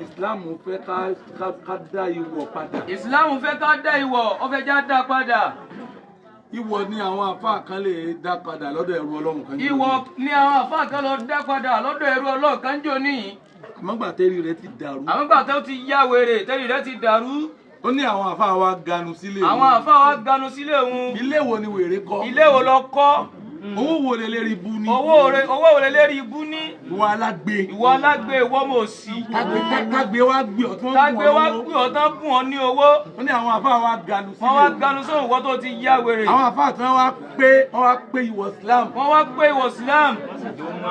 Islam fẹ́ ká dá ìwọ̀ padà. Islam fẹ́ ká dá ìwọ̀, ó fẹ́ já dá padà. Ìwọ̀ ni àwọn àfáà kan lè dá padà lọ́dọ̀ ẹrú Ọlọ́run kan. Ìwọ̀ ni àwọn àfáà kan lọ dá padà lọ́dọ̀ ẹrú Ọlọ́run kan jò níyì. Àmọ́ gbà tẹ́rì rẹ ti dàrú. Àmọ́ gbà tó ti yá wèrè, tẹ́rì rẹ ti dàrú. Ó ní àwọn àfáà wa ganu sílé òun. Àwọn àfáà wa ganu sílé òun. Ilé wo ni wèrè kọ́? Ilé wo lọ kọ́? Owó wo lè lérí ibú ní? Owó wo lè lérí ibú ní? Ìwọ alágbe. Ìwọ alágbe, ìwọ ọmọ òsì. Tágbé wá gbé ọ̀tán bùn ọ lówó. Tágbé wá gbé ọ̀tán bùn ọ ní owó. Ó ní àwọn àfáà wa ganu sílé òun. Wọ́n wá ganu sóhun ìwọ tó ti yá wèrè. Àwọn àfáà tí wọ́n wá pé ìwọ Islam. Wọ́n wá pé ìwọ Islam.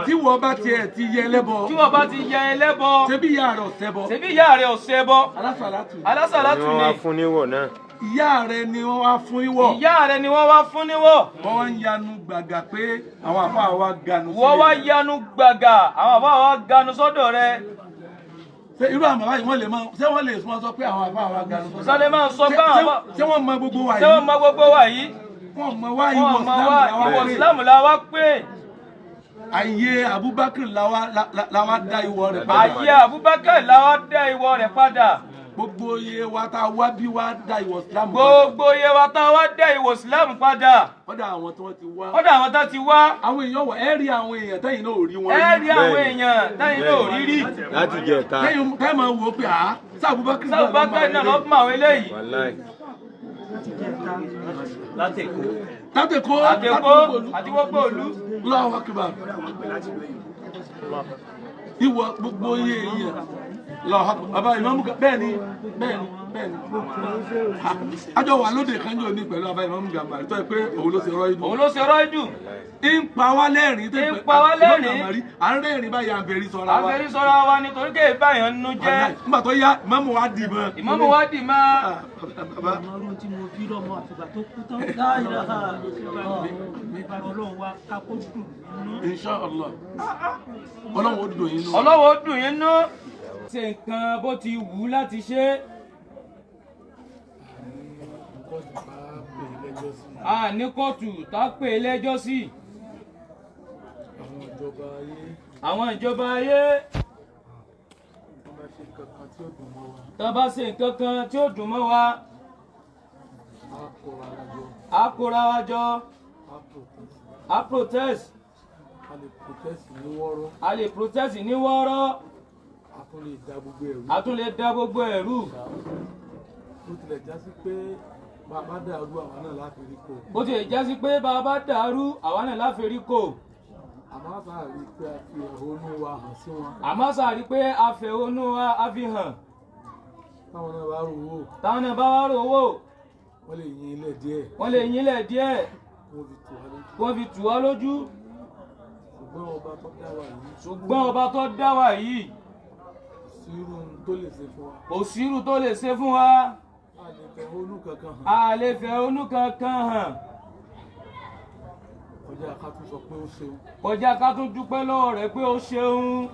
Tí wọ́n bá tiẹ̀ ti yẹ ẹlẹ́bọ. Tí wọ́n bá ti yẹ ẹlẹ́bọ. Ṣebí ìyá rẹ̀ ọ̀sẹ̀ bọ. Ṣebí ìyá rẹ̀ ọ̀sẹ̀ bọ. Alásàlátù. Alásàlátù ni. Wọ́n wá fún níwọ̀ náà. Ìyá rẹ̀ ni wọ́n wá fún ìwọ̀. Ìyá rẹ̀ ni wọ́n wá fún níwọ̀. Wọ́n wá ń yanu gbàgà pé àwọn àfáà wa ganu sílẹ̀. Wọ́n wá yanu gbàgà, àwọn àfáà wa ganu sọ́dọ̀ rẹ̀. Ṣé irú àwọn bàbá yìí wọ́n lè máa ṣé wọ́n lè sọ pé àwọn àfáà wa ganu sọ́dọ̀. Sọlẹ̀ máa sọ pé àwọn àfáà. Ṣé wọ́n mọ gbogbo wa yìí? Ṣé wọ́n mọ gbogbo wa yìí? Wọ́n mọ wá ìwọ̀ Ìsìlámù la wá pé. Ayé Abubakar la wá dá ìwọ̀ rẹ̀ padà. Ayé Abubakar la wá dá ìwọ̀ rẹ̀ padà. Gbogbo iye wa tá a wá bí wá dá ìwọ̀ Islam padà. Gbogbo iye wa tá a wá dá ìwọ̀ Islam padà. Ọ̀dọ̀ àwọn tí wọ́n ti wá. Ọ̀dọ̀ àwọn tó ti wá. Àwọn èèyàn wọ̀ ẹ́ rí àwọn èèyàn tẹ́yìn náà ò rí wọn rí. Ẹ rí àwọn èèyàn tẹ́yìn náà ò rí rí. Láti jẹ ta. Tẹ́yìn tẹ́ máa wò ó pé àá sábùbákì náà lọ́ fún àwọn eléyìí. Wàláì. Láti Èkó. Láti Èkó. Àti Èkó àti gbogbo ìlú. Allahu Akbar. Ìwọ gbogbo iye èèyàn. Bàbá ìmáàmù bẹ́ẹ̀ ni bẹ́ẹ̀ ni bẹ́ẹ̀ ni. Àjọ wà lóde kan jò ní pẹ̀lú bàbá ìmáàmù Gàmbàrí tó yẹ pé òun ló ṣe rọ́ ìdùn. Òun ló ṣe rọ́ ìdùn. Ń pa wá lẹ́rìn. Ń pa wá lẹ́rìn. À ń rẹ́rìn báyìí à ń fẹ́rí sọ́ra wa. À ń fẹ́rí sọ́ra wa nítorí kéè báyọ̀ nínú jẹ́. Nígbà tó yá ìmáàmù wa dì mọ́. Ìmáàmù wa dì mọ́. Bàbá. Ọmọ tí mo bí lọ́mọ àfìgbà tó kú tán. Ọlọ́run wa ká kó dùn nínú. Insha Allah. Ọlọ́run ó dùn yín nú. Ọlọ́run ó dùn yín nú. Ṣe nǹkan bó ti wù ú láti ṣe. A ní kóòtù tá a pè é lẹ́jọ́ sí. Àwọn ìjọba ayé. Tá bá ṣe nǹkan kan tí ó dùn mọ́ wa. A kóra wa jọ. A protest. A lè protest ní wọ́ọ́rọ́. A tún lè dá gbogbo ẹ̀rú. Bó tilẹ̀ já sí pé bàbá dàrú àwa náà láfẹ́rí kò. Bó tilẹ̀ já sí pé bàbá dàrú àwa náà láfẹ́rí kò. Àmọ́ sáà rí pé a fi ẹ̀hónú wa hàn sí wọn. Àmọ́ sáà rí pé a fẹ̀hónú wa a fi hàn. Táwọn náà bá rò wò. Táwọn náà bá wá rò wò. Wọ́n lè yín ilẹ̀ díẹ̀. Wọ́n lè yín ilẹ̀ díẹ̀. Wọ́n fi tù wá lójú. Wọ́n fi tù wá lójú. Ṣùgbọ́n ọba tó dá wa yìí. Ṣùgbọ́n ọba tó dá wa yìí. Sírù tó lè ṣe fún wa. Kò sírù tó lè ṣe fún wa. A lè fẹ̀hónú kankan hàn. A lè fẹ̀hónú kankan hàn. Kọjá ká tún sọ pé ó ṣeun. Kọjá ká tún dúpẹ́ lọ́wọ́ rẹ̀ pé ó ṣeun.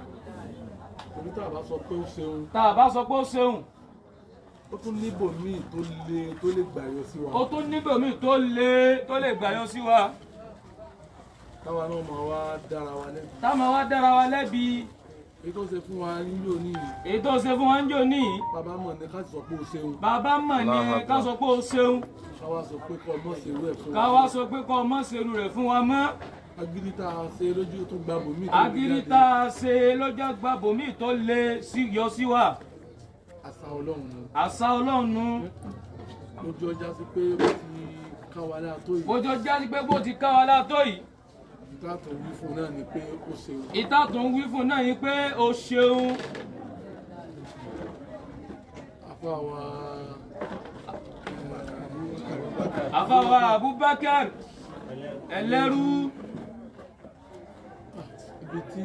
Torí tá a bá sọ pé ó ṣeun. Tá a bá sọ pé ó ṣeun. Ó tún níbòmíì tó le tó lè gbàyọ sí wa. Ó tún níbòmíì tó le tó lè gbàyọ sí wa. Táwa náà máa wá dára wa lẹ́bi. Táwa wá dára wa lẹ́bi. Èyí tó ṣe fún wa níjó níyì. Èyí tó ṣe fún wa níjó níyì. Bàbá mọ̀ ní ká sọ pé ó ṣeun. Bàbá mọ̀ ní ká sọ pé ó ṣeun. Ká wá sọ pé kọ́ ọmọ ṣerú ẹ̀ fún wa. Ká wá sọ pé kọ́ ọmọ ṣerú rẹ̀ fún wa mọ́. Agídí tá a ṣe lójú tó gba bòmí tó lè jáde. Agídí tá a ṣe lójú gba bòmí tó lè yọ sí wa. Àṣà Ọlọ́run nu. Àṣà Ọlọ́run nu. Lójú ọjà sí pé bó ti ká wa láà tó yìí. Bójú ọjà sí pé bó ti ká wa láà tó yìí. Ìta tó ń wí fún náà ni pé ó ṣeun. Ìta tó ń wí fún náà ni pé ó ṣeun. Àfàwà Abubakar ẹlẹ́rú. Ibi tí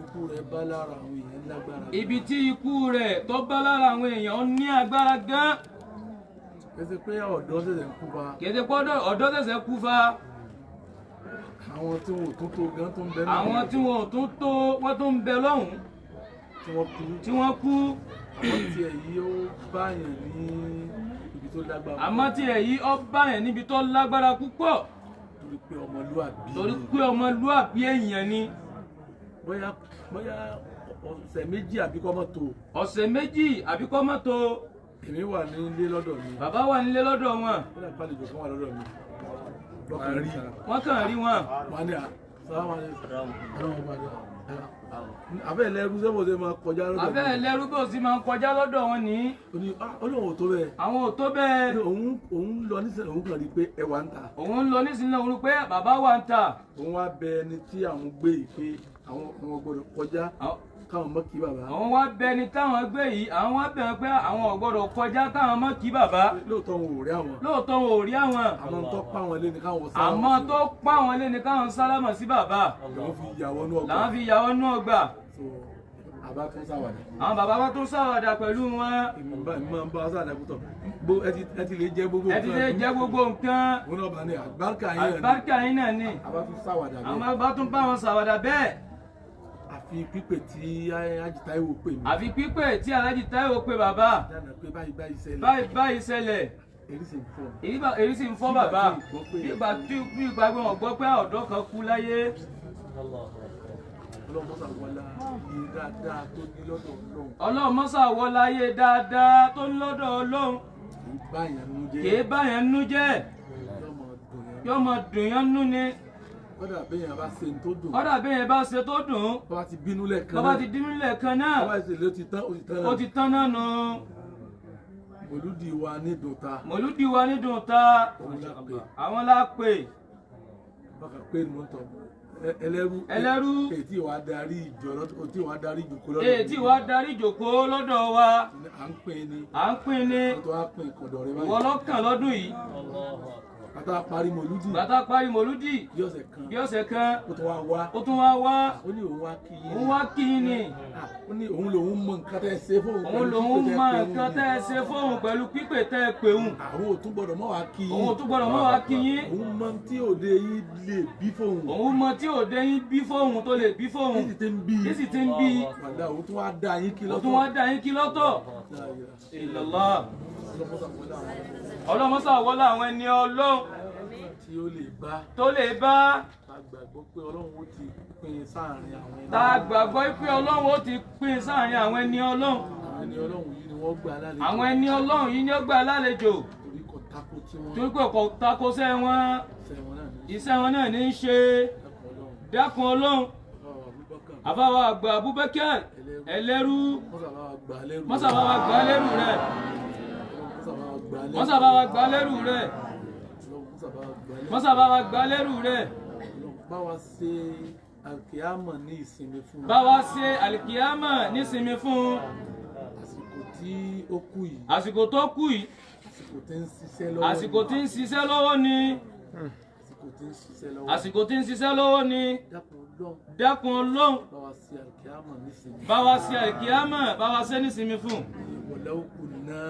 ikú rẹ̀ bá lára àwọn èèyàn lágbára. Ibi tí ikú rẹ̀ tó bá lára àwọn èèyàn ní agbára gan. Kì í ṣe pé ọ̀dọ́ ṣẹ̀ṣẹ̀ kú fa. Kì í ṣe pé ọ̀dọ́ ṣẹ̀ṣẹ̀ kú fa. Àwọn tí wọn ò tún tó gan tó ń bẹ lọ́hùn. Àwọn tí wọn ò tún tó wọ́n tó ń bẹ lọ́hùn. Tí wọ́n kú. Tí wọ́n kú. Àmọ́ tí ẹ̀ yìí ó báyàn ní ibi tó lágbára. Àmọ́ tí ẹ̀ yìí ó báyàn níbi tó lágbára púpọ̀. Torí pé ọmọlúàbí. Torí pé ọmọlúàbí èèyàn ni. Bóyá bóyá Ọ̀sẹ̀ méjì àbí kọ́ mọ́ tó. Ọ̀sẹ̀ méjì àbí kọ́ mọ́ tó. Èmi wà nílé lọ́dọ̀ mi. Bàbá wà nílé lọ́dọ̀ wọn. Ó dà pálíjọ kan wà lọ́dọ̀ mi. Lọ́kàn rí. Wọ́n kàn rí wọn. Wọ́n ní à sáwọn ní abẹ́ ẹlẹ́rú sẹ́wọ̀n ṣe máa kọjá lọ́dọ̀ mi. Abẹ́ ẹlẹ́rú bó sì máa kọjá lọ́dọ̀ wọn ní. Ó lóun ò tó bẹ́ẹ̀. Àwọn ò tó bẹ́ẹ̀. Òun lọ nísìnyí òun kàn rí pé ẹ wà ń ta. Òun lọ nísìnyí òun rí pé bàbá wà ń ta. Òun wá bẹ ẹni tí àwọn gbé yìí pé àwọn gbọ́dọ̀ kọjá káwọn mọ́ kí bàbá. Àwọn wá bẹ ẹni táwọn gbé yìí, àwọn wá bẹ pé àwọn ò gbọ́dọ̀ kọjá káwọn mọ́ kí bàbá. Lóòótọ́ wọn ò rí àwọn. Lóòótọ́ wọn ò rí àwọn. Àmọ́ tó pa wọn lé ní káwọn sálámà. Àmọ́ tó pa wọn lé ní káwọn sálámà sí bàbá. Làwọn fi yàwọ́ nú ọgbà. Làwọn fi yàwọ́ nú ọgbà. Àbá tún ṣàwàdà. Àwọn bàbá wa tún ṣàwàdà pẹ̀lú wọn. Èmi máa ń bá ṣàwàdà púpọ̀. Ẹ ti lè jẹ gbogbo nǹkan. Ẹ ti lè jẹ gbogbo nǹkan. Òun náà bá ní àlùbáríkà yín náà ni. Àlùbáríkà yín náà ni. Àbá tún ṣàwàdà bẹ́ẹ̀. Àwọn bàbá tún bá wọn ṣàwàdà bẹ́ẹ̀. Àfi pípè tí Alhaji Táíwò pè mí. Àfi pípè tí Alhaji Táíwò pè bàbá. Dáná pé báyìí báyìí ṣẹlẹ̀. Báyìí báyìí ṣẹlẹ̀. Èrí sì ń fọ́. Èrí sì ń fọ́ bàbá. Bí ìgbà tí wọ́n gbọ́ pé ọ̀dọ́ kan kú láyé. Ọlọ́run mọ́sà wọlá iye dáadáa tó ní lọ́dọ̀ Ọlọ́run. Ọlọ́run mọ́sà wọlá iye dáadáa tó ní lọ́dọ̀ Ọlọ́run. Kì í báyàn nú jẹ́. Kì í báyàn nú jẹ́. Yóò máa dùn yán nú ni. Kódà béèyàn bá ṣe tó dùn. Kódà béèyàn bá ṣe tó dùn. Bàbá ti bínú lẹ́ẹ̀kan náà. Bàbá ti bínú lẹ́ẹ̀kan náà. Bàbá ti lè ti tán, ó ti tán náà. Ó ti tán náà nù. Mòlúdì wa ní Dùntà. Mòlúdì wa ní Dùntà. Òun la pè. Àwọn la pè. Bákan pé ni mo ń tọ̀. Ẹlẹ́rú. Ẹlẹ́rú. Ètí wàá darí ìjọ lọ́dọ̀, ètí wàá darí ìjòkó lọ́dọ̀. Ètí wàá darí ìjòkó lọ́dọ̀ wa. À ń pín ni. À ń pín ni. Ó tó wá pín ìkọ̀dọ̀ rẹ báyìí. Ìwọ lọ́kàn lọ́dún yìí. Bàtà parí mòlúdì. Bàtà parí mòlúdì. Bí ọ̀sẹ̀ kan. Bí ọ̀sẹ̀ kan. Ó tún wá wá. Ó tún wá wá. Ó ní òun wá kí yín. Òun wá kí yín ni. Ó ní òun lòun mọ nǹkan tẹ́ ẹ ṣe fóun. Òun lòun mọ nǹkan tẹ́ ẹ ṣe fóun pẹ̀lú pípè tẹ́ ẹ pè òun. Àwọn ò tún gbọ́dọ̀ mọ́ wá kí yín. Òun ò tún gbọ́dọ̀ mọ́ wá kí yín. Òun mọ tí òde yín lè bí fóun. Òun mọ tí òde yín bí fóun tó lè bí fóun. Kí sì ti ń bí. Kí sì ti ń bí. Wàlá òun tún wá dá yín kí lọ́tọ̀. Òun tún wá dá yín kí lọ́tọ̀. Ìlọ́lá. Ọlọ́mọ́sà wọlé àwọn ẹni Ọlọ́run tí ó lè bá tó lè bá tá gbàgbọ́ pé Ọlọ́run ó ti pín sáàrin àwọn ẹni tá gbàgbọ́ pé Ọlọ́run ó ti pín sáàrin àwọn ẹni Ọlọ́run. Àwọn ẹni Ọlọ́run yìí ni wọ́n gbà lálejò. Àwọn ẹni Ọlọ́run yìí ni ó gbà lálejò. Torí kò tako tí wọ́n. Torí pé kò tako sẹ́ wọn. Iṣẹ́ wọn náà ní í ṣe. Dákun Ọlọ́run. Àbáwá àgbà Abubakar ẹlẹ́rú. Mọ́sà bá wa gbà lẹ́rù rẹ̀. Mọ́sà bá wa gbà lẹ́rù rẹ̀. Mọ́sà bá wa gbà lẹ́rù rẹ̀. Bá wa ṣe àlìkìyámọ̀ ní ìsinmi fún. Bá wa ṣe àlìkìyámọ̀ ní ìsinmi fún. Àsìkò tí ó kù yìí. Àsìkò tó kù yìí. Àsìkò tí ń ṣiṣẹ́ lọ́wọ́. Àsìkò tí ń ṣiṣẹ́ lọ́wọ́ ni. Àsìkò tí ń ṣiṣẹ́ lọ́wọ́. Àsìkò tí ń ṣiṣẹ́ lọ́wọ́ ni. Dákun Ọlọ́run. Dákun Ọlọ́run. Bá wa ṣe àlìkìyámọ̀ ní ìsinmi. Bá wa ṣe àlìkìyámọ̀ bá wa ṣe ní ìsinmi fún. Walau kunna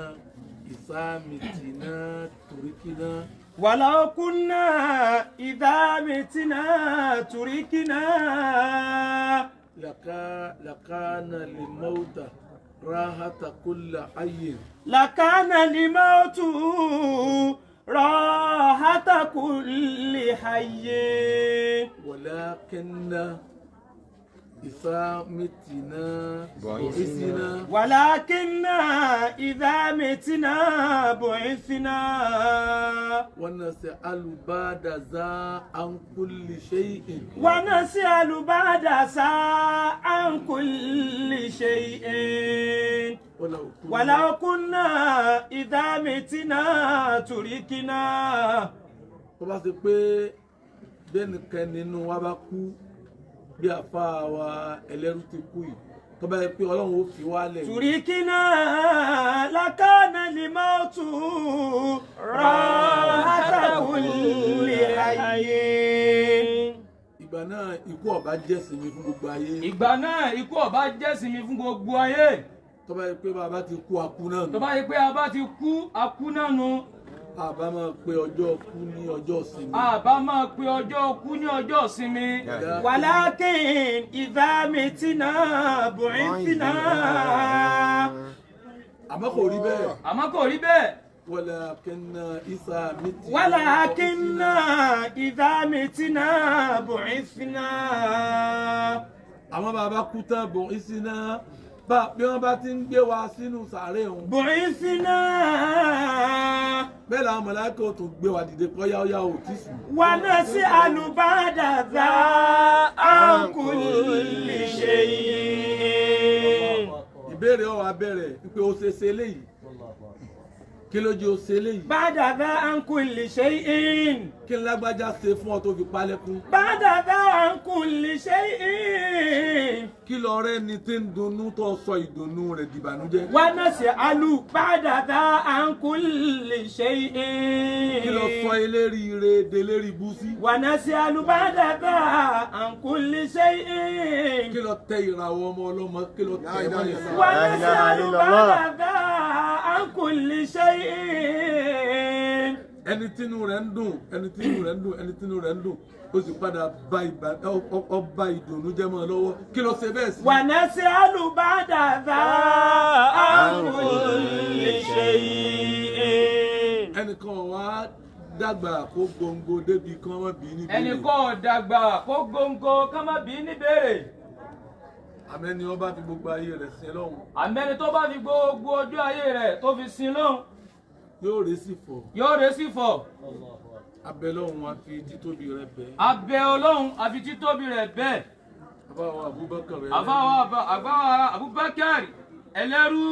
ìsámìtìná toríkìná. Walau kunna idha mitina turikina. Lakana limauta rahata kulla hayyin. Lakana limautu rahata kulli hayyin. Walakinna إذا متنا بعثنا. ولكننا إذا متنا بعثنا. ونسأل بعد ذا عن كل شيء. ونسأل بعد ذا عن كل شيء. ولو كنا إذا متنا تركنا. Tó bá ṣe pé bẹ́ẹ̀nìkan nínú wa bá kú bí àfa wa ẹlẹ́rú ti kú yìí tó bá yẹ pé Ọlọ́run ó fi wá lẹ̀. Turikina lakana limautu rahata kulli hayyin. Ìgbà náà ikú ọba jẹ́ sinmi fún gbogbo ayé. Ìgbà náà ikú ọba jẹ́ sinmi fún gbogbo ayé. Tó bá yẹ pé bàbá ti kú akú náà nù. Tó bá yẹ pé bàbá ti kú akú náà nù. Àbá máa pe ọjọ́ kú ní ọjọ́ ìsinmi. Àbá máa pe ọjọ́ kú ní ọjọ́ ìsinmi. Walakin idha mitina bu'ithna. Àmọ́ kò rí bẹ́ẹ̀. Àmọ́ kò rí bẹ́ẹ̀. Walakinna idha mitina. Walakinna idha mitina bu'ithna. Àwọn bàbá kú tán bọ̀ ìsìnà bí wọ́n bá ti ń gbé wa sínú sàárè òun. Bu'ithna. Bẹ́ẹ̀ làwọn màláíkà ó tún gbé wa dìde pé ọ̀yá ọ̀yá ò tí sùn. Wa nas'alu ba'da dha an kulli shay'in. Ìbéèrè ó wá bẹ̀rẹ̀ pé ó ṣe ṣe léyìí. Kí ló jẹ́ ó ṣe léyìí? Ba'da dha an kulli shay'in. Kí ni lágbájá ṣe fún ọ tó fi palẹ́kún? Ba'da dha an kulli shay'in. Kí lọ̀rẹ́ ni tí ń dunnú tó sọ ìdùnnú rẹ̀ dìbànújẹ́? Wa nas'alu ba'da dha an kulli shay'in. Kí ló sọ eléríire delérí bú sí? Wa nas'alu ba'da dha an kulli shay'in. Kí ló tẹ ìràwọ̀ ọmọ ọlọ́mọ? Kí ló tẹ mọ́lẹ̀ sí? Wa nas'alu ba'da dha an kulli shay'in. Ẹni tínú rẹ̀ ń dùn, ẹni tínú rẹ̀ ń dùn, ẹni tínú rẹ̀ ń dùn, ó sì padà bá ọba ìdùnnú jẹ́ mọ́ ọ lọ́wọ́. Kí ló ṣe bẹ́ẹ̀ sí? Wa nas'alu ba'da dha an kulli shay'in. Ẹnìkan wá dàgbà kó góńgó débi kí wọ́n má bí ní béèrè. Ẹnìkan ò dàgbà kó góńgó ká má bí ní béèrè. Àmẹ́ni wọ́n bá fi gbogbo ayé rẹ̀ sin lọ́hùn. Àmẹ́ni tó bá fi gbogbo ọjọ́ ayé rẹ̀ tó fi sin lọ́hùn. Yóò rè sí fọ̀. Yóò rè sí fọ̀. Abẹ Ọlọ́run a fi títóbi rẹ̀ bẹ̀. Abẹ Ọlọ́run a fi títóbi rẹ̀ bẹ̀. Àbáwọ̀ Abubakar rẹ̀. Àbáwọ̀ Abubakar ẹlẹ́rú.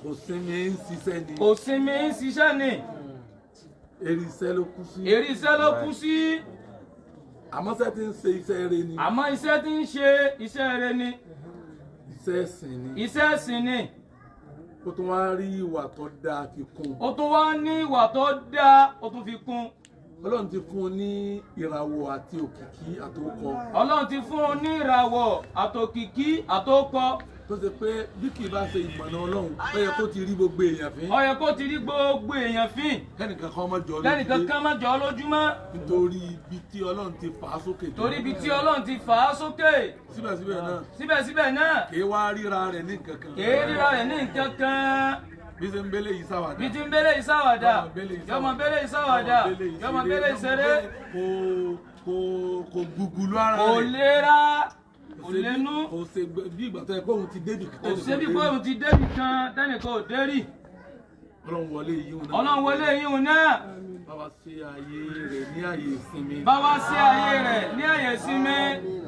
Kò sinmi ń ṣiṣẹ́ ni. Kò sinmi ń ṣiṣẹ́ ni. Èrè iṣẹ́ ló kú sí. Èrè iṣẹ́ ló kú sí. Àmọ́ iṣẹ́ tí ń ṣe iṣẹ́ rere ni. Àmọ́ iṣẹ́ tí ń ṣe iṣẹ́ rere ni. Iṣẹ́ ẹ̀sìn ni. Iṣẹ́ ẹ̀sìn ni. Ó tún wá rí ìwà tó dáa fi kún. Ó tún wá ní ìwà tó dáa ó tún fi kún. Ọlọ́run ti fún un ní ìràwọ̀ àti òkìkí àtòkọ. Ọlọ́run ti fún un ní ìràwọ̀ àtòkìkí àtòkọ. Tó ṣe pé bí kì í bá ṣe ìmọ̀nà Ọlọ́run, ó yẹ kó ti rí gbogbo èèyàn fín. Ó yẹ kó ti rí gbogbo èèyàn fín. Kẹ́nìkan kan má jọ lójúmọ́. Kẹ́nìkan kan má jọ lójúmọ́. Nítorí ibi tí Ọlọ́run ti fà á sókè. Torí ibi tí Ọlọ́run ti fà á sókè. Síbẹ̀síbẹ̀ náà. Síbẹ̀síbẹ̀ náà. Kì í wá ríra rẹ̀ ní nǹkan kan. Kì í ríra rẹ̀ ní nǹkan kan. Bí ṣe ń bẹ́lẹ̀ yìí sáwàdà. Bí ti ń bẹ́lẹ̀ yìí sáwàdà. Yọmọ bẹ́lẹ̀ yìí sáwàdà. Yọmọ bẹ́lẹ̀ yìí ṣeré. Kò gùgùlù ara rẹ̀. Kò lera. Kò lẹ́nu. Kò ṣe bí ìgbà tó yẹ kó òun ti débì kan. Kò ṣe bí òun ti débì kan tẹ́nìkan ò dé rí. Ọlọ́run wọlé yìí náà. Ọlọ́run wọlé yìí náà. Bá wa ṣe ààyè rẹ̀ ní ààyè ìsinmi. Bá wa ṣe ààyè rẹ̀ ní ààyè ìsinmi.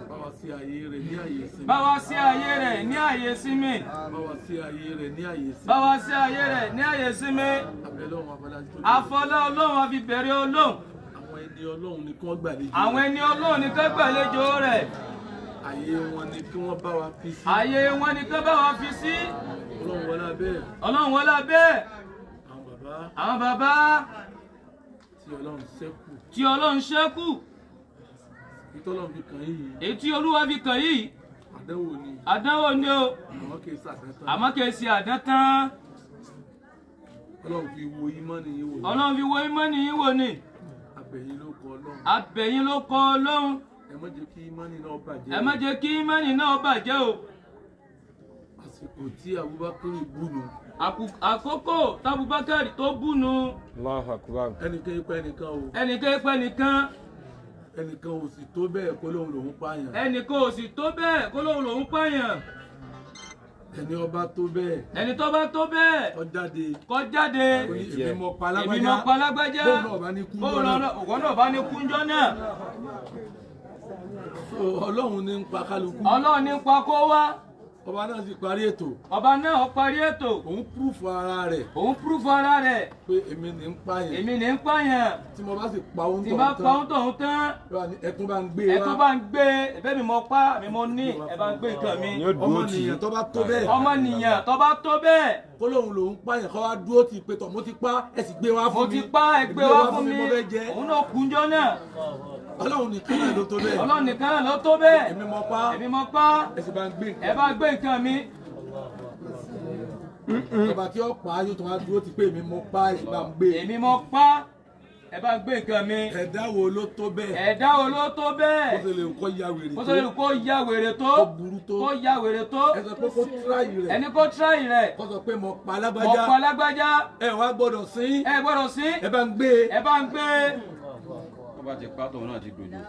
Bá wa ṣe ààyè rẹ̀ ní ààyè ìsinmi. Bá wa ṣe ààyè rẹ̀ ní ààyè ìsinmi. Bá wa ṣe ààyè rẹ̀ ní ààyè ìsinmi. Bá wa ṣe ààyè rẹ̀ ní ààyè ìsinmi. Àfọlá Ọlọ́run àfi bẹ̀rẹ̀ Ọlọ́run. Àwọn ẹni Ọlọ́run ni kí wọ́n gbàlejò. Àwọn ẹni Ọlọ́run ni kí wọ́n gbàlejò rẹ̀. Ààyè wọn ni kí wọ́n bá wa fi sí. Ààyè wọn ni kí wọ́n bá wa fi sí. Ọlọ́run wọlá bẹ́ẹ̀. Ọlọ́run wọlá bẹ́ẹ̀. Àwọn bàbá. Àwọn bàbá. Tí Ọlọ́run ṣẹ́kù. Tí Ọlọ́run ṣẹ́kù. Èyí tí Ọlọ́run fi kàn yìí. Èyí tí Olúwa fi kàn yìí. Àdánwò ni. Àdánwò ni o. Àmọ́ kì í ṣàdán tán. Àmọ́ kì í ṣe àdán tán. Ọlọ́run fi wo ìmánì yín wò ni. Ọlọ́run fi wo ìmánì yín wò ni. Àbẹ̀yìn ló kọ Ọlọ́run. Àbẹ̀yìn ló kọ Ọlọ́run. Ẹ má jẹ́ kí ìmánì náà bàjẹ́. Ẹ má jẹ́ kí ìmánì náà bàjẹ́ o. Àsìkò tí Abubakar búnu. Àkókò tábubakar tó búnu. Allahu Akbar. Ẹnìkan ipa ẹnìkan o. Ẹnìkan ipa ẹnìkan. Ẹnìkan ò sì tó bẹ́ẹ̀ kó lóun lòún pààyàn. Ẹnìkan ò sì tó bẹ́ẹ̀ kó lóun lòún pààyàn. Ẹni ọba tó bẹ́ẹ̀. Ẹni tó bá tó bẹ́ẹ̀. Kó jáde. Kó jáde. Èmi mọ̀ pa lágbájá. Èmi mọ̀ pa lágbájá. Bóun náà bá ní kú jọ́ náà. Òun náà bá ní kú jọ́ náà. Ọlọ́run ní ń pa kálukú. Ọlọ́run ní ń pa kó wá. Ọba náà sì parí ètò. Ọba náà ó parí ètò. Òun púrúfù ara rẹ̀. Òun púrúfù ara rẹ̀. Pé èmi ní ń pààyàn. Èmi ní ń pààyàn. Tí mo bá sì pa ohun Tí bá pa ohun tọ̀hún tán. Ẹ̀tún bá ń gbé wa. Ẹ̀tún bá ń gbé. Ẹ̀bẹ̀ mi mọ pa mi mo ní ẹ̀ bá ń gbé nǹkan mi. Ọmọnìyàn tó bá tó bẹ́ẹ̀. Ọmọnìyàn tó bá tó bẹ́ẹ̀. Kó lóun lòun pààyàn kó wá dúró tì pé tọ̀ mo ti pa ẹ sì gbé wá fún mi. Mo ti pa ẹ gbé wá fún mi. Òun náà kúnjọ́ náà. Ọlọ́run nìkan náà ló tó bẹ́ẹ̀. Ọlọ́run nìkan náà ló tó bẹ́ẹ̀. Èmi mọ̀ pa. Èmi mọ̀ pa. Ẹ sì bá ń gbé nǹkan. Ẹ bá gbé nǹkan mi. Ọba tí ó pa yóò tún wá dúró ti pé èmi mọ̀ pa ẹ sì bá ń gbé. Èmi mọ̀ pa ẹ bá ń gbé nǹkan mi. Ẹ̀dá wo ló tó bẹ́ẹ̀? Ẹ̀dá wo ló tó bẹ́ẹ̀? Kó ṣe lè kó ya wèrè tó. Kó ṣe lè kó ya wèrè tó. Kó burú tó. Kó ya wèrè tó. Ẹ sọ pé kó tíráyì rẹ̀. Ẹni kó tíráyì rẹ̀. Kó sọ pé mo pa lágbájá. Mo pa lágbájá. Ẹ wá gbọ́dọ̀ sí. Ẹ gbọ́dọ̀ sí. Ẹ bá ń gbé. Ẹ bá ń gbé. Bá ti pa tóun náà ti dojo.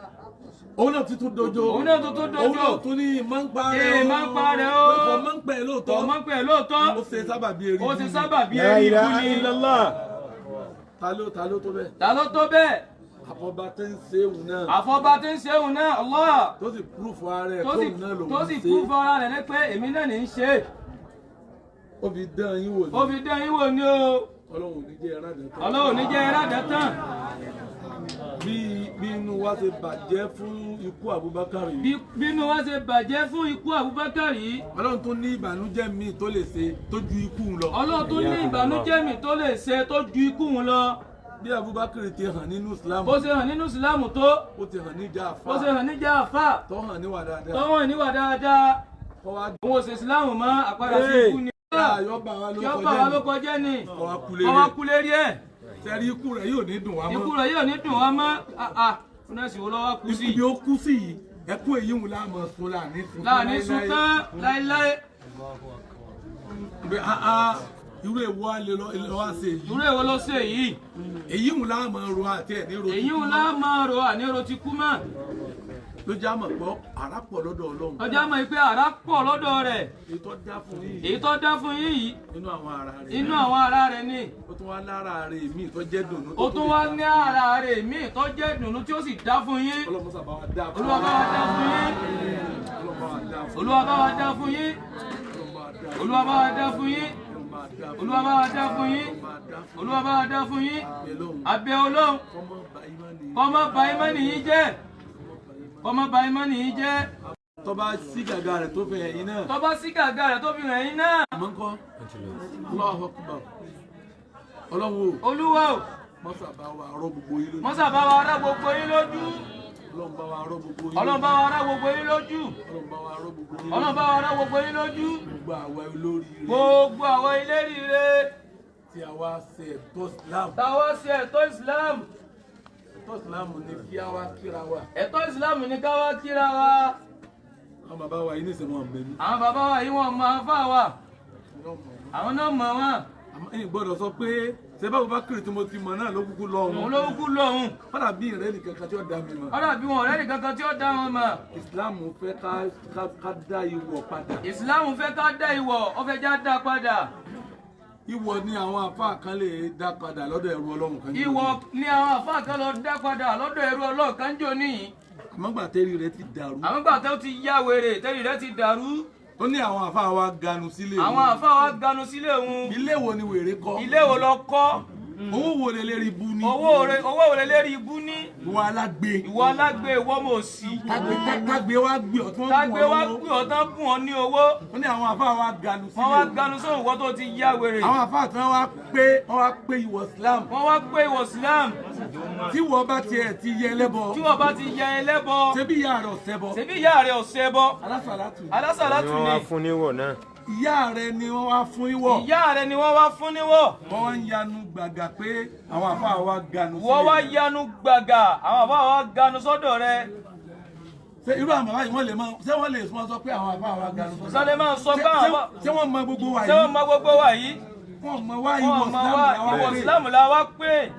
Òun náà ti tún dojo. Òun náà tó tún dojo. Òun náà tún ní ìmọ̀ ń pa rẹ̀ o. Ìmọ̀ ń pa rẹ̀ o. Kò mọ̀ ń pẹ̀ lóòótọ́. Kò mọ̀ ń pẹ̀ lóòótọ́. Ó ṣe sábàbí eré. Ó ṣe sábàbí La eré ikú ilaha ni. illallah. Ta ló tó bẹ́ẹ̀? Ta ló tó bẹ́ẹ̀? Àfọ̀bá tí ń ṣe òun náà. Àfọ̀bá tí ń ṣe òun náà, Allah. Tó sì púrúfù ara ẹ̀ Tó sì tóun náà lòun tó sì ṣe. púrúfù ara rẹ̀ ní pé èmi náà ní í ṣe. Ó fi dán yín wò ni. Ó fi dán yín wò ni o. Ọlọ́run ò ní jẹ́ ẹ̀rá dẹ̀ tán. Ọlọ́run ò ní jẹ́ ẹ̀rá dẹ̀ tán. Bí inú wa ṣe bàjẹ́ fún ikú Abubakar yìí. Bí inú wa ṣe bàjẹ́ fún ikú Abubakar yìí. Ọlọ́run tó ní ìbànújẹ́ míì tó lè ṣe tó ju ikú lọ. Ọlọ́run tó ní ìbànújẹ́ míì tó lè ṣe tó ju ikú lọ. Bí Abubakar ti hàn nínú Islam. Bó ṣe hàn nínú Islam tó. Ó ti hàn níjà àfà. Bó ṣe hàn níjà àfà. Tó hàn níwà dáadáa. Tó hàn níwà dáadáa. Òun ò ṣe Islam mọ́ àpadà sí ikú ni. Yọ bà wá ló kọjá ni. Kọ́ wa kú lérí ẹ̀. Sẹ́rí ikú rẹ̀ yóò ní dùn wá mọ́. Ikú rẹ̀ yóò ní dùn wá mọ́. Fúnẹ́sì wo lọ́wọ́ kú sí. Ibi ó kú sí yìí, ẹkún èyí ń láàmú sun láàní sun. Láàní sun tán láéláé. Irú èwo á lè lọ wá ṣe yìí. Irú èwo ló ṣe yìí. Èyí ń láàmú ro àti ẹ̀ ní ro. Èyí ń láàmú ro àní ro ti kú mọ́. Ló já mọ̀ pé àrà pọ̀ lọ́dọ̀ Ọlọ́run. Ló já mọ̀ pé àrà pọ̀ lọ́dọ̀ rẹ̀. Èyí tó dá fún yín. Èyí tó dá fún yín yìí. Inú àwọn ara rẹ̀. Inú àwọn ara rẹ̀ ni. Ó tún wá lára rẹ̀ míì tó jẹ́ dùnú. Ó tún wá ní ara rẹ̀ míì tó jẹ́ dùnú tí ó sì dá fún yín. Ọlọ́run sábà wá dá fún Olúwa bá wa dá fún yín. Olúwa bá wa dá fún yín. Olúwa bá wa dá fún yín. Olúwa bá wa dá fún yín. Olúwa bá wa dá fún yín. Abẹ́ Ọlọ́run. Kó má bà ìmánì yín jẹ́. Kó má bà ìmánì yín jẹ́. Tó bá sí gàgà rẹ̀ tó fi hàn yín náà. Tó bá sí gàgà rẹ̀ tó fi hàn yín náà. Mọ̀ ń kọ́. Allahu Akbar. Ọlọ́run o. Olúwa o. Mọ́sà bá wa rọ́ gbogbo yín lójú. Mọ́sà bá wa rọ́ gbogbo yín lójú. Ọlọ́run bá wa rọ́ gbogbo yín lójú. Ọlọ́run bá wa rọ́ gbogbo yín lójú. Ọlọ́run bá wa rọ́ gbogbo yín lójú. Ọlọ́run bá wa rọ́ gbogbo yín lójú. Gbogbo àwa olóríire. Gbogbo àwa eléríire. Tí a wá ṣe ẹ̀tọ́ Islam. Tá a wá ṣe ẹ̀tọ́ Islam. Ẹ̀tọ́ Islam ni kí a wá kíra wa. Ẹ̀tọ́ Islam ni ká wá kíra wa. Àwọn bàbá wa yìí ní ìsìn wọn mẹ́ni. Àwọn bàbá wa yìí wọn mọ afá wa. Àwọn náà mọ̀ wọn. Ẹ̀yin gbọ́dọ̀ sọ pé ṣé bá Abubakar tí mo ti mọ̀ náà ló kúkú lọ òun. Òun ló kúkú lọ òun. Kọ́dà bí ìrẹ́ nìkan kan tí ó dá mi mọ̀. Kọ́dà bí wọn ọ̀rẹ́ nìkan kan tí ó dá wọn mọ̀. Islam fẹ́ ká dá ìwọ̀ padà. Islam fẹ́ ká dá ìwọ̀, ó fẹ́ já dá padà. Ìwọ̀ ni àwọn àfáà kan lè dá padà lọ́dọ̀ ẹrú Ọlọ́run kan. Ìwọ̀ ni àwọn àfáà kan lọ dá padà lọ́dọ̀ ẹrú Ọlọ́run kan jò níyì. Àmọ́gbà tẹ́rì rẹ ti dàrú. Àmọ́gbà tó ti yá wèrè tẹ́rì rẹ ti dàrú. Ó ní àwọn àfáà wa ganu sílé òun. Àwọn àfáà wa ganu sílé òun. Ilé wo ni wèrè kọ́? Ilé wo lọ kọ́? Owó wo lè lérí ibú ní? Owó wo lè lérí ibú ní? Ìwọ alágbe. Ìwọ alágbe, ìwọ mọ̀ sí. Tágbé wá gbé ọ tí wọ́n Tágbé wá gbé ọ tán bùn ọ ní owó. Ó ní àwọn àfáà wa ganu sílé òun. Wọ́n wá ganu sóhun ìwọ tó ti yá wèrè. Àwọn àfáà tí wọ́n wá pé ìwọ Islam. Wọ́n wá pé ìwọ Islam. Tí wọ́n bá tiẹ̀ ti yẹ ẹlẹ́bọ. Tí wọ́n bá ti yẹ ẹlẹ́bọ. Ṣebí ìyá rẹ̀ ọ̀sẹ̀ bọ. Ṣebí ìyá rẹ̀ ọ̀sẹ̀ bọ. Alásàlátù. Alásàlátù ni. Wọ́n wá fún níwọ̀ náà. Ìyá rẹ̀ ni wọ́n wá fún níwọ̀. Ìyá rẹ̀ ni wọ́n wá fún níwọ̀. Wọ́n wá ń yanu gbàgà pé àwọn àfáà wa ganu sílẹ̀. Wọ́n wá yanu gbàgà àwọn àfáà wa ganu sọ́dọ̀ rẹ̀. Ṣé irú àwọn bàbá yìí wọ́n lè máa ṣé wọ́n lè sọ pé àwọn àfáà wa ganu sọ́dọ̀. Sọ lè máa sọ pé àwọn àfáà. Ṣé wọ́n mọ gbogbo wa yìí? Ṣé wọ́n mọ gbogbo wa yìí? Wọ́n mọ wá ìwọ Islam la wá pé.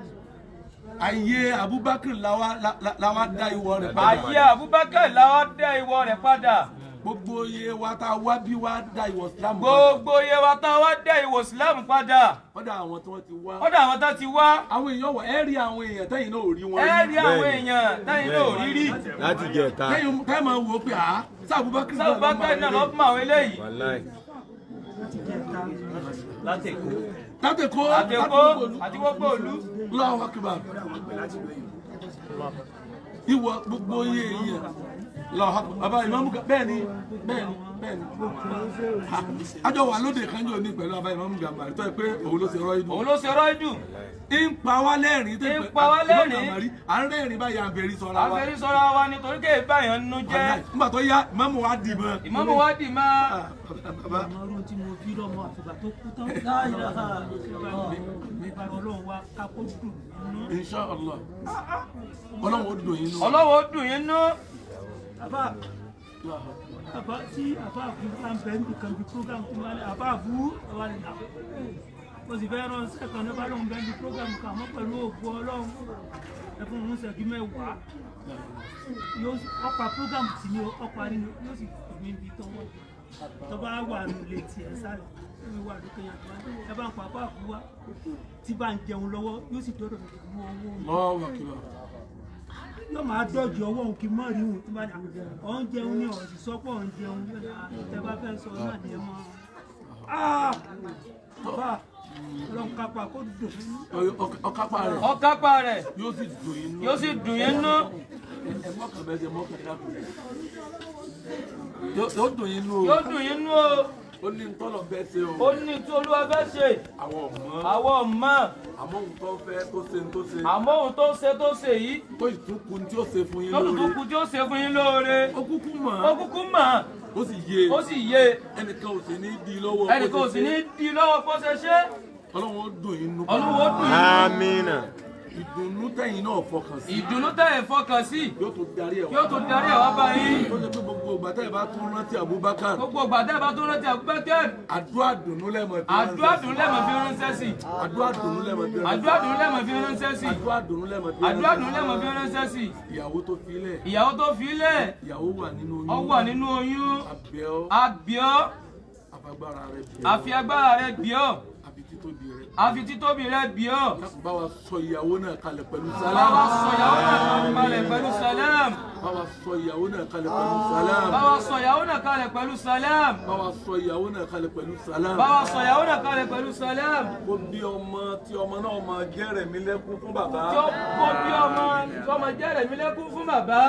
Ayé Abubakar la wá dá ìwọ rẹ̀ padà. Ayé Abubakar la wá dá ìwọ rẹ̀ padà. Gbogbo iye wa tá a wá bí wá dá ìwọ Islam padà. Gbogbo iye wa tá a wá dá ìwọ Islam padà. Ọ̀dọ̀ àwọn tí wọ́n ti wá. Ọ̀dọ̀ àwọn tó ti wá. Àwọn èèyàn wọ̀ ẹ́ rí àwọn èèyàn tẹ́yìn náà ò rí wọn rí. Ẹ rí àwọn èèyàn tẹ́yìn náà ò rí rí. Láti jẹ ẹ̀ta. Tẹ́yìn máa wò ó pé àá sí Abubakar náà lọ́ fún àwọn eléyìí. Wàláì. Láti Èkó. Láti Èkó àti gbogbo ìlú. Allahu Akbar. Ìwọ gbogbo iye èèyàn. Allahu Akbar. Bàbá ìmáàmù bẹ́ẹ̀ ni bẹ́ẹ̀ ni bẹ́ẹ̀ ni. Àjọ wà lóde kan jò ní pẹ̀lú bàbá ìmáàmù Gàmbàrí tó yẹ pé òun ló ṣe rọ́ ìdù. Òun ló ṣe rọ́ ìdù. Ń pa wá lẹ́rìn. Ń pa wá lẹ́rìn. À ń rẹ́rìn báyìí à ń fẹ́rí sọ́ra wa. À ń fẹ́rí sọ́ra wa nítorí kéè báyọ̀ nínú jẹ́. Nígbà tó yá ìmáàmù wa dì mọ́. Ìmáàmù wa dì mọ́. Bàbá. Ọmọ tí mo bí lọ́mọ àfìgbà tó kú tán. Ọlọ́run wa ká kó dùn nínú. Insha Allah. Ọlọ́run ó dùn yín nú. Ọlọ́run ó dùn yín nú. Bàbá àbá tí àbá àbú bá ń bẹ níbi kan bí program tó wà ní àbá àbú wà ní nà. Mo sì fẹ́ ránṣẹ́ kan ní bá lóun bẹ níbi program kan àmọ́ pẹ̀lú ògo Ọlọ́run. Ẹ fún un ṣẹ́jú mẹ́wàá yóò ọ̀pá program tí ní ọ̀pá nínú yóò sì pè mí ibi tó wà tó bá wà nílé tiẹ̀ sáré mi wà lókè yàtọ̀ ẹ bá ń pa bá àbúwá tí bá ń jẹun lọ́wọ́ yóò sì dọ́dọ̀ mi pẹ̀lú ọwọ́ mi. Yóò máa dọ́jú ọwọ́ òun kí n má rí òun tí bá dà ọ̀ ń jẹun ní ọ̀sì sọ́pọ̀ ọ̀ ń jẹun tẹ bá fẹ́ sọ náà ní ẹ mọ́. Bàbá Ọlọ́run kápá kó dùn. Ọkápá rẹ̀. Ọkápá rẹ̀. Yóò sì dùn yín nú. Yóò sì dùn yín nú. Ẹ mọ́kàn bẹ́ẹ̀ ṣe mọ́kàn dákun. Yóò dùn yín nú o. Yóò dùn yín nú o. Ó ní ntọ́lọ̀ fẹ́ ṣe o. Ó ní tí Olúwa fẹ́ ṣe. Àwọn ọ̀mọ́. Àwọn ọ̀mọ́. Àmọ́ òun tó fẹ́ tó ṣe tó ṣe. Àmọ́ òun tó ṣe tó ṣe yìí. Tó ìtúkù tí ó ṣe fún yín lóore. Tó ìtúkù tí ó ṣe fún yín lóore. Ó kúkú mọ̀. Ó kúkú mọ̀. Ó sì yé. Ó sì yé. Ẹnìkan ò sì ní di lọ́wọ́. Ẹnìkan ò sì ní di lọ́wọ́ kó ṣe ṣe. Ọlọ́run ó dùn yín nú. Ọlọ́run ó dùn yín nú. Amina. Ìdùnnú tẹ̀yin náà fọkàn sí. Ìdùnnú tẹ̀yin fọkàn sí. Yóò tún darí ẹ̀ wá. Yóò tún darí ẹ̀ wá bá yín. Ó ṣe pé gbogbo ìgbà tẹ́ ẹ bá tún rántí Abubakar. Gbogbo ìgbà tẹ́ ẹ bá tún rántí Abubakar. Àdúrà dùnnú lẹ́mọ̀ fi ránṣẹ́ sí. Àdúrà dùnnú lẹ́mọ̀ fi ránṣẹ́ sí. Àdúrà dùnnú lẹ́mọ̀ fi ránṣẹ́ sí. Àdúrà dùnnú lẹ́mọ̀ fi ránṣẹ́ sí. Àdúrà dùnnú lẹ́mọ̀ fi ránṣẹ́ sí. Àdúrà dùnnú lẹ́mọ̀ fi ránṣẹ́ sí. Ìyàwó tó fi lẹ̀. Ìyàwó tó fi lẹ̀. Ìyàwó wà nínú oyún. Ó wà nínú oyún. Àbíọ́. Àbíọ́. Àfagbára rẹ̀ bíọ́. Àfi agbára rẹ̀ bíọ́. Àfi títóbi rẹ̀. Àfi títóbi rẹ̀ bíọ́. Bá wa sọ ìyàwó náà kalẹ̀ pẹ̀lú sálám. Bá wa sọ ìyàwó náà kalẹ̀ pẹ̀lú sálám. Bá wa sọ ìyàwó náà kalẹ̀ pẹ̀lú sálám. Bá wa sọ ìyàwó náà kalẹ̀ pẹ̀lú sálám. Bá wa sọ ìyàwó náà kalẹ̀ pẹ̀lú sálám. Bá wa sọ ìyàwó náà kalẹ̀ pẹ̀lú sálám. Kó bí ọmọ tí ọmọ náà máa jẹ́ rẹ̀mí lẹ́kún fún bàbá. Tí ó kó bí ọmọ tí ọmọ jẹ́ rẹ̀mí lẹ́kún fún bàbá.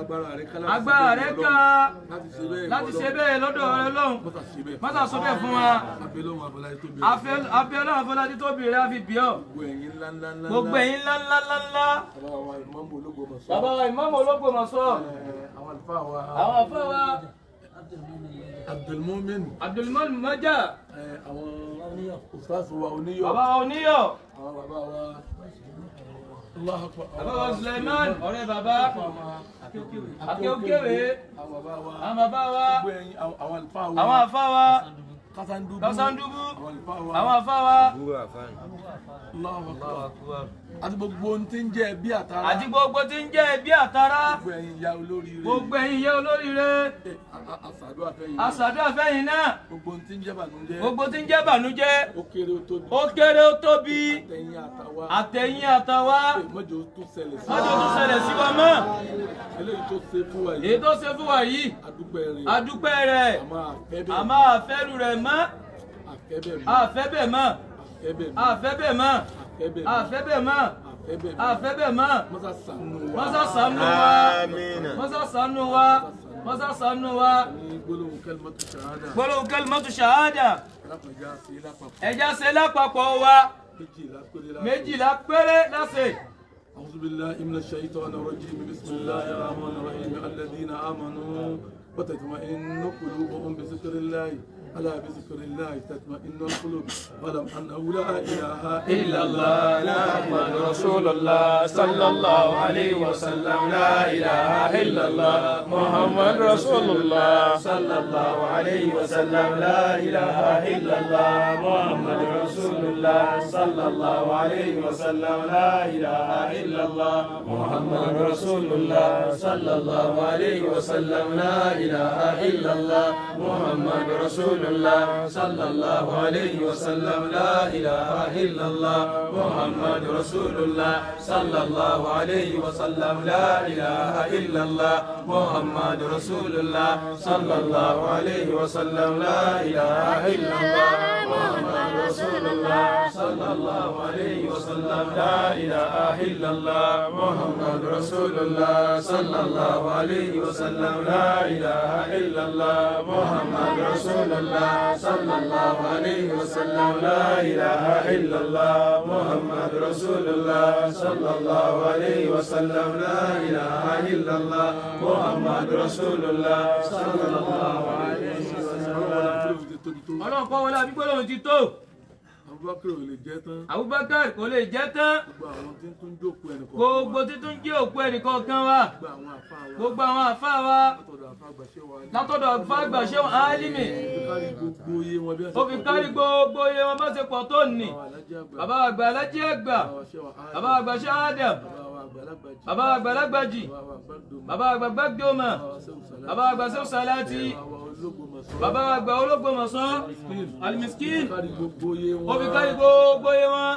Agbára rẹ̀ ká láti ṣe bẹ́ẹ̀ lọ́dọ̀ rẹ lọ́hùn. Mọ́tà sọ bẹ́ẹ̀ fún wa. Abẹ́lẹ́ àfọlájú tóbi rẹ̀ á fi bí ọ. Gbogbo ẹ̀yin ńlá ńlá ńlá. Gbogbo ẹ̀yin ńlá ńlá ńlá ńlá. Bàbá wa ìmáàmù Ológbòmọ̀ṣọ́. Àwọn àlùfáà wa. Àwọn àlùfáà wa. Abdulmumin. Abdulmumin Maja. Àwọn ustaz wa oníyọ̀. Bàbá wa oníyọ̀. Àwọn bàbá wa. Bàbá wa Suleiman ọ̀rẹ́ bàbá. Akéwkéwé. Àwọn bàbá wa. Àwọn àlùfáà wa. Àwọn àlùfáà wa. Kásándubu. Àwọn àlùfáà wa. Àti gbogbo ohun tí ń jẹ́ ẹbí àtàrà. Àti gbogbo tí ń jẹ́ ẹbí àtàrà. Gbogbo ẹ̀yin ìyá olóríire. Gbogbo ẹ̀yin ìyá olóríire. Àṣàdúrà fẹ́yìn. Àṣàdúrà fẹ́yìn náà. Gbogbo ohun tí ń jẹ́ bànújẹ́. Gbogbo tí ń jẹ́ bànújẹ́. Ó kéré ó tóbi. Ó kéré ó tóbi. Àtẹ̀yìn àtàwa. Àtẹ̀yìn àtàwa. Mọ́jọ tó ṣẹlẹ̀ sí wa. Mọ́jọ tó ṣẹlẹ̀ sí wa mọ́. Eléyìí tó ṣe fún wa yìí. Èyí tó ṣe fún wa yìí. Adúpẹ́ rẹ̀. Adúpẹ́ rẹ̀. Àmọ́ àfẹ́ bẹ́ẹ̀. Àmọ́ àfẹ́rù rẹ̀ mọ́. Àfẹ́ bẹ́ẹ̀ mọ́. Àfẹ́ bẹ́ẹ̀ mọ́. Àfẹ́ bẹ́ẹ̀ mọ́. Àfẹ́ bẹ́ẹ̀ mọ́. Àfẹ́ bẹ́ẹ̀ mọ́. Mọ́sá ṣàánú wa. Mọ́sá ṣàánú wa. Amina. Mọ́sá ṣàánú wa. Mọ́sá ṣàánú wa. Ní gbólóhùn kalimatu shahada. Gbólóhùn kalimatu shahada. Lápẹjá sí lápapọ̀. Ẹja ṣe lápapọ̀ wa. Méjìlá péré Méjìlá péré láṣẹ. أعوذ بالله من الشيطان الرجيم بسم الله الرحمن الرحيم الذين آمنوا وتطمئن قلوبهم بذكر الله ألا بذكر الله تطمئن القلوب واعلم أنه لا إله إلا الله محمد رسول الله صلى الله عليه وسلم لا إله إلا الله محمد رسول الله صلى الله عليه وسلم لا إله إلا الله محمد رسول الله صلى الله عليه وسلم لا إله إلا الله محمد رسول الله صلى الله عليه وسلم لا إله إلا الله محمد رسول الله صلى الله عليه وسلم لا إله إلا الله محمد رسول الله صلى الله عليه وسلم لا إله إلا الله محمد رسول الله صلى الله عليه وسلم لا إله إلا الله محمد رسول الله صلى الله عليه وسلم لا إله إلا الله محمد رسول الله صلى الله عليه وسلم لا إله إلا الله محمد رسول الله صلى الله عليه وسلم لا إله إلا الله محمد رسول الله صلى الله عليه وسلم لا إله إلا الله محمد رسول الله صلى الله عليه وسلم. Ọlọ́run kọ́ wọlé àbí gbólóhùn ti tó. Abubakar ò lè jẹ́ tán. Abubakar kò lè jẹ́ tán. Gbogbo àwọn tí ń tún jókòó ẹnìkọ̀ọ̀kan wa. Gbogbo tí tún jẹ́ òkú ẹnìkọ̀ọ̀kan wa. Gbogbo àwọn àfáà wa. Gbogbo àwọn àfáà wa. Látọ̀dọ̀ àfáà àgbà ṣé wa ní. Látọ̀dọ̀ àfáà àgbà Ṣéhù Álímì. Ó fi kárí gbogbo iye wọn bí wọ́n ṣe pọ̀ tó. Ó fi kárí gbogbo iye wọn bá ṣe pọ̀ tó nì. Bàbá Bàbá àgbà Alájí àgbà. Bàbá Bàbá àgbà Ṣéhù Adam. Bàbá àgbàlagbàjì. Bàbá àgbàgbàgbọ́mọ̀. Bàbá àgbà Sẹ́wù Sàláàtì. Bàbá àgbà Ológbòmọ̀ṣọ́. Alimiskin. Ó fi kárí gbogbo yé wọn.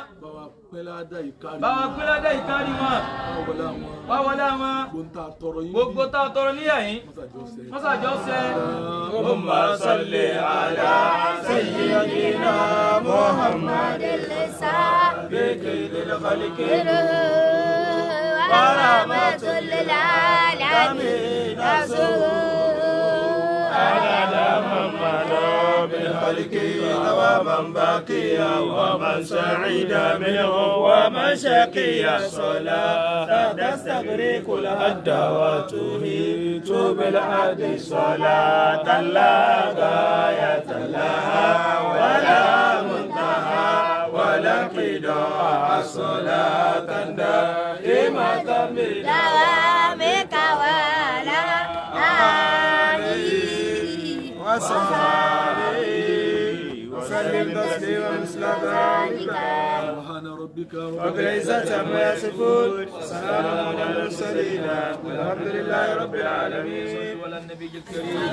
Bàbá pínlẹ̀ ìkárí wọn. Wá wọlé àwọn. Gbogbo tá a tọrọ níyà yín. Mọ́sàjọ́ sẹ́. Allahumma salli ala sayyidina Muhammad bikil khalqi wa rahmatul lil alamin بالخلق ومن بقي ومن سعيد منه ومن شقي صلاة تستغرق الأدوات تهيت بالعهد صلاة لا غاية لها ولا منتهى ولا انقضاء صلاة دائمة بدوامك ولا آله وصحبه وسلم تسليما مثل ذلك. سبحان ربك رب العزة عما يصفون وسلام على المرسلين والحمد لله رب العالمين. وعلى النبي الكريم.